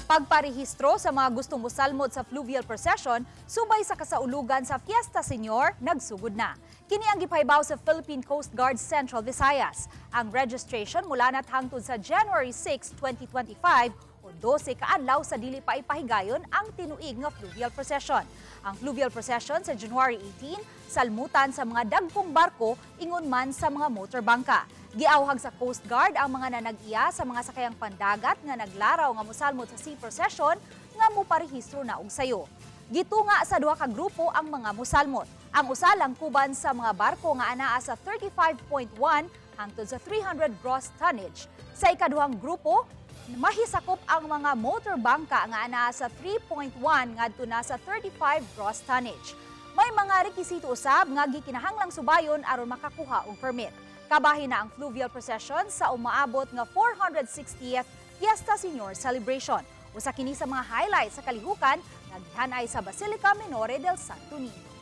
Pagparehistro sa mga gustong musalmot sa fluvial procession subay sa kasaulugan sa Fiesta Senior nagsugod na. Kini ang gipahibaw sa Philippine Coast Guard Central Visayas. Ang registration mula na hangtod sa January 6, 2025 o 12 ka adlaw sa dili pa ipahigayon ang tinuig nga fluvial procession. Ang fluvial procession sa January 18, salmutan sa mga dagkong barko ingon man sa mga motor bangka. Giawhag sa Coast Guard ang mga nanag-iya sa mga sakayang pandagat nga naglaraw nga mosalmot sa sea procession nga moparehistro na og sayo. Gitunga sa duha ka grupo ang mga musalmot. Ang usa lang kuban sa mga barko nga anaa sa 35.1 hangtod sa 300 gross tonnage. Sa ikaduhang grupo, mahisakop ang mga motor bangka nga anaa sa 3.1 ngadto na sa 35 gross tonnage. May mga rekisito usab nga gikinahanglang subayon aron makakuha og permit. Kabahin na ang fluvial procession sa umaabot nga 460th Fiesta Senior Celebration. Usa kini sa mga highlights sa kalihukan nga gihanay sa Basilica Minore del Santo Niño.